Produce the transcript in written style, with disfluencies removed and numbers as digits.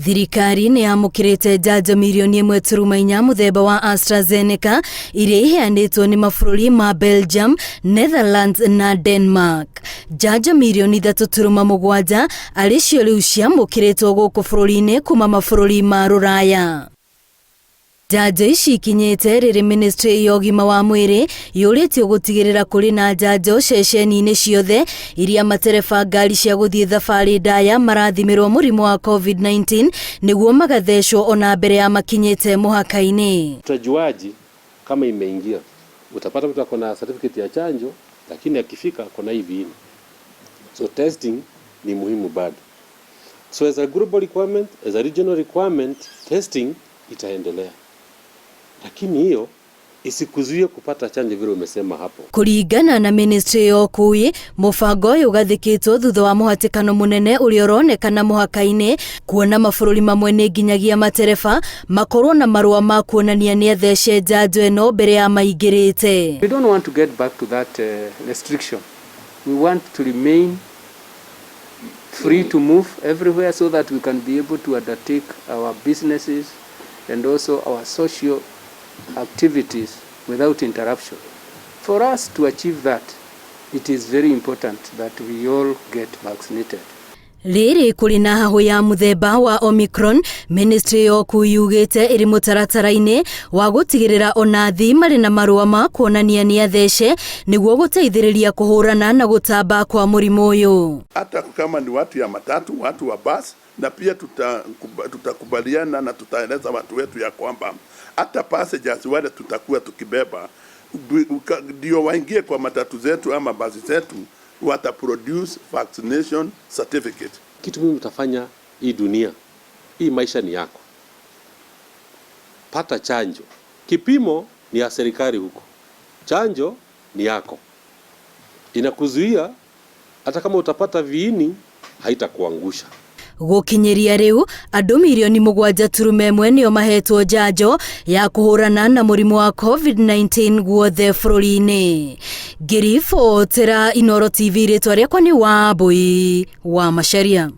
Thirikari nĩ yamũkĩrĩte njanjo mirioni 1.4 mũthemba wa AstraZeneca iria iheanĩtwo nĩ mabũrũri ma Belgium, Netherlands na Denmark. Njanjo mirioni 3.7 arĩ cio rĩu ciamũkĩrĩtwo gũkũ bũrũri-inĩ kuma mabũrũri ma rũraya. Njanjo ici ikinyĩte rĩrĩ ministry ya ũgima wa mwĩrĩ yũrĩtio gũtigĩrĩra kũrĩ na njanjo ceceni-inĩ ciothe iria matereba ngari cia gũthiĩ thabarĩ ndaya marathimĩrwo mũrimũ wa COVID-19 nĩguo magathecwo ona mbere ya makinyĩte mũhaka-inĩ. Utajuaje kama imeingia? Utapata mtu ako na certificate ya chanjo, lakini akifika ako na hii viini. So testing ni muhimu bado. So as a global requirement, as a regional requirement, testing itaendelea, lakini hiyo isikuzuie kupata chanjo vile umesema hapo. Kũringana na ministry ya ũkui, mũbango ũyũ ũgathĩkĩtwo thutha wa mũhatĩkano mũnene ũrĩa ũronekana mũhaka-inĩ, kuona mabũrũri mamwe nĩ nginyagia matereba makorwo na marũa ma kuonania nĩ athece njanjo ĩno mbere ya maingĩrĩte. We don't want to get back to that restriction. We want to remain free to move everywhere so that we can be able to undertake our businesses and also our social activities without interruption. For us to achieve that, it is very important that we all get vaccinated. Rĩrĩ kũrĩ na hahũ ya mũthemba wa Omicron, ministry ya ũkui yugĩte ĩrĩ mũtaratara-inĩ wa gũtigĩrĩra ona athii marĩ na marũa ma kuonania nĩ athece nĩguo gũteithĩrĩria kũhũrana na gũtamba kwa mũrimũ ũyũ. Hata kama ni watu ya matatu, watu wa bus, na pia tutakubaliana na tutaeleza watu wetu ya kwamba hata passengers wale tutakuwa tukibeba ndio waingie kwa matatu zetu ama basi zetu, wata produce vaccination certificate. Kitu mimi utafanya hii dunia, hii maisha ni yako. Pata chanjo. Kipimo ni ya serikali huko, chanjo ni yako, inakuzuia hata kama utapata viini haitakuangusha. Gũkinyĩria rĩu andũ mirioni 7.1 nĩo mahetwo njanjo ya kũhũrana na mũrimũ wa COVID-19 guothe bũrũri-inĩ. Ngĩribotera Inooro TV, rĩtwa rĩakwa nĩ Wambui wa Macharia.